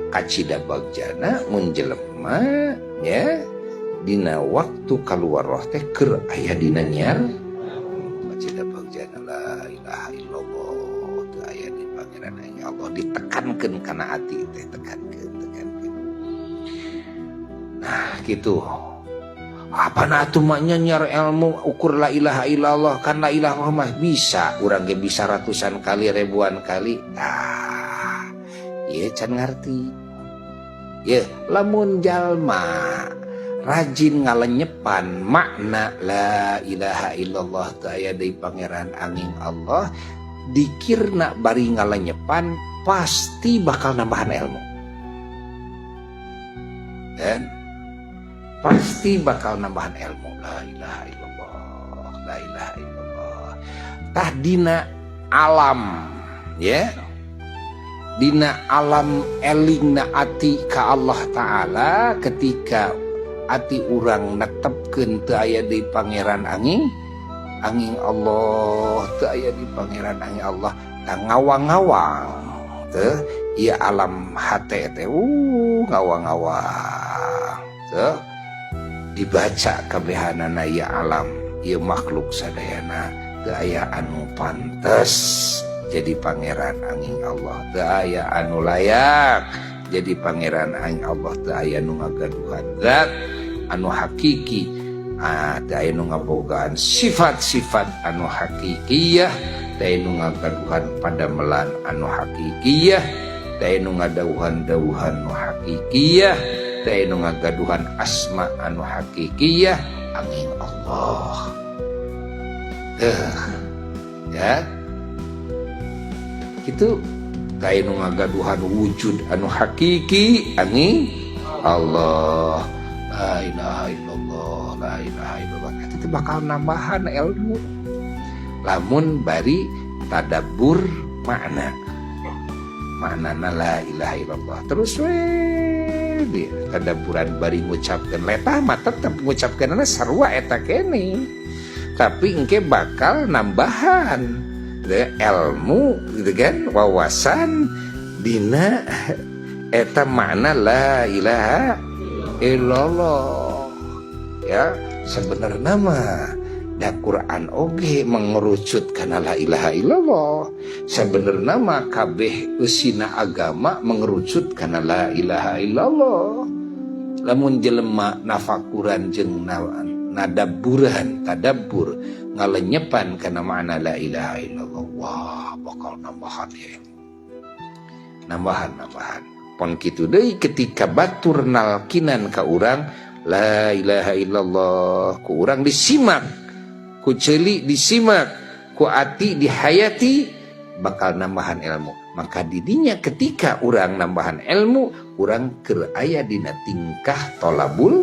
Kacida bagjana mun jelema nya dina waktu kaluar roh teh keur aya dina nyiar. Kacida bagjana la ilaha illallah, teu aya di pangeran anging Allah, ditekankeun kana ati teh, tekankeun, tekankeun. Nah, gitu. Apa nah atuh mah nyiar ilmu ukur la ilaha illallah, kan la ilaha illallah mah bisa urang ge bisa ratusan kali, ribuan kali. Ah, ieu can ngarti. Ye, lamun jalma rajin ngalenyepan makna la ilaha illallah, teu aya deui pangeran anging Allah, dikirna bari ngalenyepan pasti bakal nambahan ilmu. Dan pasti bakal nambahan ilmu la ilaha illallah, la ilaha illallah. Tah, dina alam ya, dina alam elingna ati ka Allah Ta'ala, ketika ati urang netepkeun teu aya di pangeran anging anging Allah, teu aya di pangeran anging Allah, tah ngawang-ngawang teu ieu alam hate teh, ngawang-ngawang teu dibaca kabehanana ieu alam, ieu makhluk sadayana teu aya anu pantes jadi pangeran anging Allah, teu aya anu layak jadi pangeran anging Allah, teu aya nu ngagaduhan zat anu hakiki, ah, teu aya nu ngabogaan sifat-sifat anu hakikiyah, teu aya nu ngagaduhan padamelan anu hakikiyah, teu aya nu ngadawuhan dawuhan nu hakikiyah, teu aya nu ngagaduhan asma anu hakikiyah anging Allah. Ya, itu teu nu ngagaduhan wujud anu hakiki anging Allah. La ilaha illallah, la ilaha illallah, itu bakal nambahan ilmu lamun bari tadabbur makna maknana la ilaha illallah. Terus we di tadaburan bari ngucapkeun letah mah tetep ngucapkeunana sarua eta kene, tapi engke bakal nambahan ilmu gitu kan, wawasan dina eta makna la ilaha illallah. Ya, sebenarnya mah da Quran oge mengerucut kana la ilaha illallah. Sebenarnya mah kabeh eusina agama mengerucut kana la ilaha illallah, lamun jelema nafakuran jeung nadaburan, tadabbur, ngalenyepan kana makna la ilaha illallah. Wah, bakal nambahan ya, nambahan, nambahan. Pon kitu deui, ketika batur nalkinan ka urang la ilaha illallah, ku urang disimak, ku ceuli disimak, ku ati dihayati, bakal nambahan ilmu. Maka didinya ketika urang nambahan ilmu, urang keur aya dina tingkah tolabul